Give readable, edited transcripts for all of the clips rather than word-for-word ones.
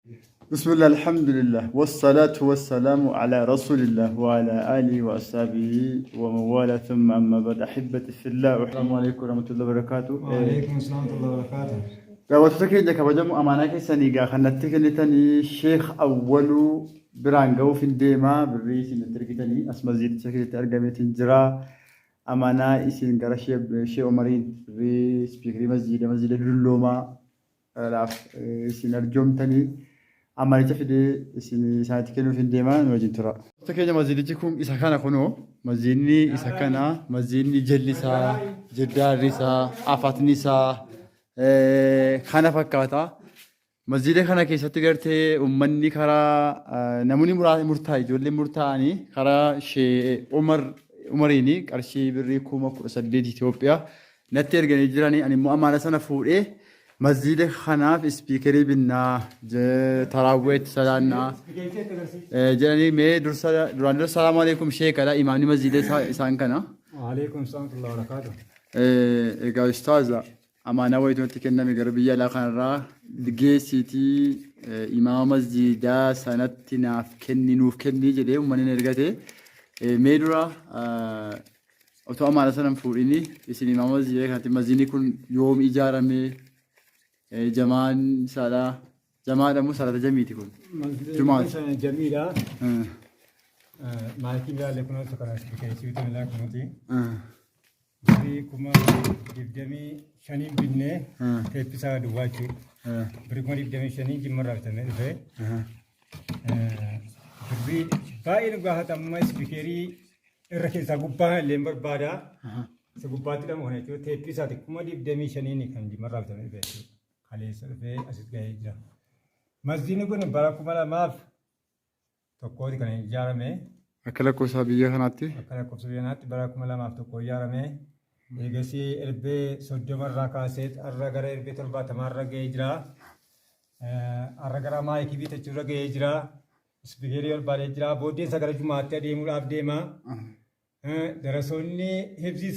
Bismillah, alhamdulillah, wassalatu wassalamu ala rasulillah wa ala alihi wa ashabihi wa mawala thumma amma ba'd ahibbati fillah. Assalamu alaikum warahmatullahi wabarakatuh. Waalaikum salam warahmatullahi wabarakatuh. Daawwattoota keenya kabajamoo amaanaa keessanii egaa kan natti kennitanii Sheekh Awwaluu biraan ga'uuf hin deema birrii isin natti ergitanii as masjiidicha keessatti argameetiin jira. Amaanaa isin gara Sheekh Umariin birrii ispiikarii masjiida masjiida dulloomaa dhaaf isin arjoomtanii amanicha fidee isin isaanitti kennuuf hin deema nu wajjin tura. Gosa keenya masjiidichi kun isa kana kunoo masjiidni isa kana masjiidni jalli isaa jiddaarri isaa afatni isaa kana fakkaata. Masjiida kana keessatti gartee uummanni karaa namoonni murtaa'e ijoolleen murtaa'anii karaa shee Umar Umariin qarshii birrii 18,000 Itoophiyaa natti erganii jiranii ani immoo amaana sana fuudhee masjiida kanaaf ispiikerii binnaa taraawwee itti salaannaa jedhanii mee dursa duraan dura salaamu alaikum sheekadha imaamni masjiida isaan kana. Waalaikum salam warahmatullahi wabarakatuh. Egaa ustaaza amaanaa wayitu natti kenname gara biyya alaa kanarraa geessiitii imaama masjiidaa sanatti naaf kenni nuuf kenni jedhee uummanni na ergate. Mee dura otoo amaana sana hin fuudhini isin imaama masjiidaa kanatti masjiidni kun yoom ijaarame jamaan isaadha jamaadha moo salaata jamiiti kun? Jumaati. Jamiidha. Maatii ilaalee kunuunsa kana keessi bitan ilaa kunuuti. Birrii 25,000 binnee teeppisaa duwwaa jechuudha. Birrii 25,000 jimmarraa bitamee dhufee. Birrii baay'ee nu gaafata amma ispiikerii irra keessaa gubbaa illee barbaada. Isa gubbaatti dhamu kana jechuudha. Teeppii isaati 25,000 kan jimmarraa bitamee dhufe jechuudha. Kaleessa dhufee asitti gahee jira. Masjiidni kun bara 2001tti kan ijaarame. Akka lakkoofsa biyya kanaatti. Akka lakkoofsa biyya kanaatti bara 2001 ijaarame. Eegasii erbee 30 irraa kaasee har'a gara erbee 70 irra gahee jira. Har'a gara maayikii bitachuu irra gahee jira. Ispiikerii barbaadee jira. Booddeen isaa gara Jumaatti adeemuudhaaf deema. Darasoonni hibsiis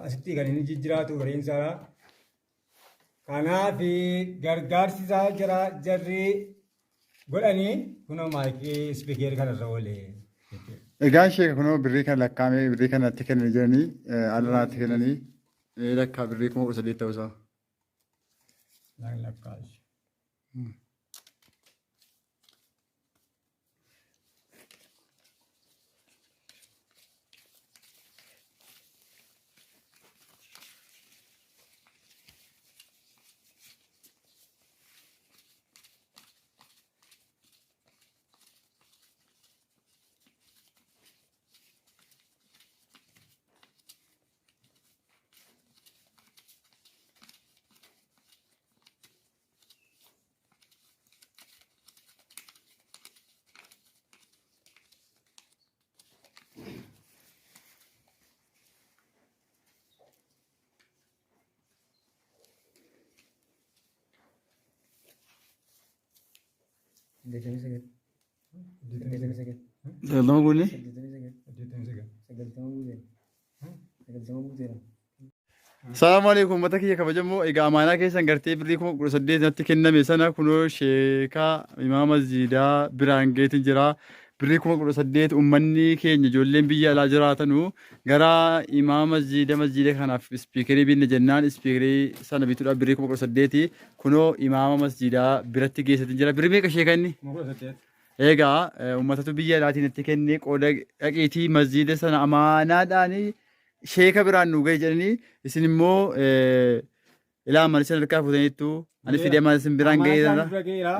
asitti kan inni jijjiraatu gariin isaa. Kanaaf gargaarsi isaa jara jarri godhanii kunoo maayikii ispiikerii kanarra oole. Egaa sheeka kunoo birrii kana lakkaa'amee birrii kana natti kennanii jiranii ala naatti kennanii lakkaa birrii 18,000 ta'uu isaa. Lakkaa'u. 89. 89. 90 guunne? 89. 89. 90 guuteera. 90 guuteera. Salaamu alaikum uummata kiyya kabajamoo egaa amaanaa keessan gartee birrii 18,000 natti kenname sana kunoo sheekaa imaama masjiidaa biraan geetiin jira. Birrii 18,000 uummanni keenya ijoolleen biyya alaa jiraatanu gara imaama masjiida masjiida kanaaf ispiikerii binne jennaan ispiikerii sana bituudhaaf birrii 18,000 kunoo imaama masjiidaa biratti geessatiin jira. Birrii meeqa sheeka inni? 18,000. Egaa uummatatu biyya alaatiin itti kenne qooda dhaqiitii masjiida sana amaanaadhaan sheeka biraan nu gahi jedhanii isin immoo ilaa mana isin harkaa fuutaniittu ani fidee mana isin biraan gahee Amanaa isaan bira gaheera.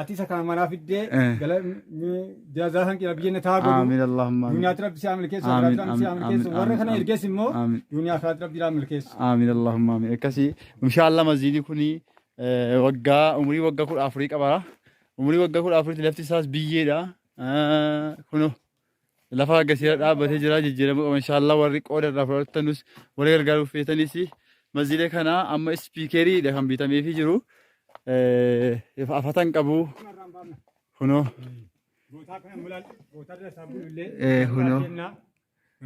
Ati isa kana manaa fiddee gala jaazaa san qira biyya taa godhu. Amiin Allahumma amiin. Duniyaatti rabbi si haa milkeessu, Amiin, akiraatti rabbi si haa amiin, milkeessu. amiin, Warra kana amiin, ergees immoo amiin. duniyaa akiraatti rabbi haa milkeessu. Amiin Allahumma amiin. Akkasii inshaallah masjiidni kuni waggaa umurii waggaa 14 qaba. Umurii waggaa 14tti lafti isaas biyyeedha. Kunoo Lafa agarsiisa dhaabbatee jira jijjiiramuu qaba inshaallah warri qooda irraa fudhatanus warri gargaaruuf feetanis masjiida kana amma ispiikeriidha kan bitameefii jiru afatan qabu kunoo kunoo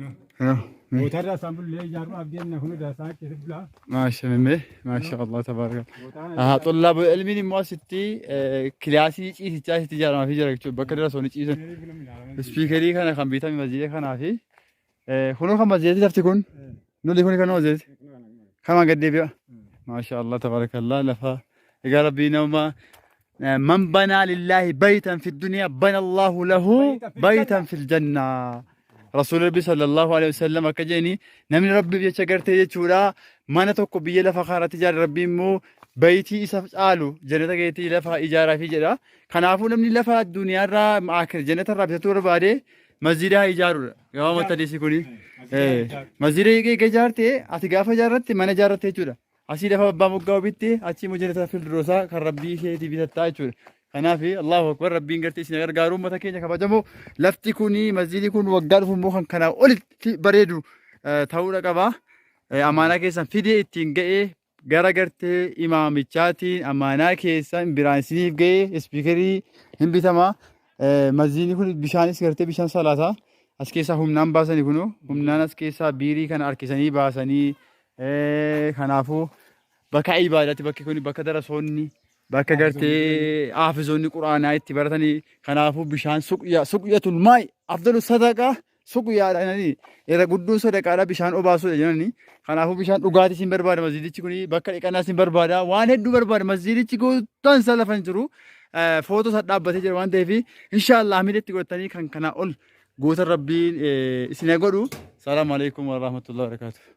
Bootarraa isaan bullee ijaaruudhaaf deemna kun isaan keessa bulaa. Maasha mimmee maasha Allah tabaaraka. Xullaabul ilmiin immoo asitti kilaasii ciisichaa asitti ijaaramaa fi jira jechuudha. Bakka darasoonni ciisan. Ispiikerii kana kan bitame masjiida kanaa fi kunoo kan masjiidati lafti kun nuli kun kan masjiidati. Kamaan gad deebi'a. Maasha Allah tabaarakallah lafa egaa rabbii nama man banaa lillaahi baytan fi duniyaa bana Allahu lahu baytan fil jannaa. Rasuulli Rabbi sallallahu alaihi wasallam akka jedhani namni Rabbiif jecha gartee jechuudha mana tokko biyya lafa kanarratti ijaare Rabbi immoo baytii isa caalu jannata keessatti lafa ijaaraafii jedha. Kanaafuu namni lafa addunyaarraa jannata irraa bitatuu barbaade masjiida haa ijaaruudha. Gabaabumatti hadiisi kuni. Masjiida eega ijaarte ati gaafa ijaarratte mana ijaarratte jechuudha. Asii lafa abbaa moggaa bitte achii immoo jannata firdoosaa kan rabbii keetii bitattaa jechuudha. Kanaaf Allahu Akbar rabbiin gartee isin gargaaru uummata keenya kabajamoo lafti kuni masjiidni kun waggaa dhufu immoo kan kanaa olitti bareedu ta'uudha qaba. Amaanaa keessan fidee ittiin ga'ee gara gartee imaamichaatiin amaanaa keessan biraan isiniif ga'ee ispiikerii hin bitama. Masjiidni kun bishaanis gartee bishaan salaataa as keessaa humnaan baasanii kunoo humnaan as keessaa biirii kana harkisanii baasanii Kanaafuu bakka ibaadaatti bakki kun bakka darasoonni bakka gartee haafizoonni quraanaa itti baratanii kanaafuu bishaan suqyaa suqyatul maa'i afdalu sadaqaa suqyaadha jedhanii irra guddoon sadaqaadha bishaan obaasuudha jedhanii kanaafuu bishaan dhugaatii sin barbaada masjiidichi kun bakka dhiqannaa sin barbaada waan hedduu barbaada masjiidichi guutuun isaa lafa hin jiru footoo isaa dhaabbatee jira waan ta'eef inshaallah hamilee itti godhatanii kan kanaa ol gootan rabbiin isin haa godhu. Salaamu alaikum warahmatullahi wabarakatuh.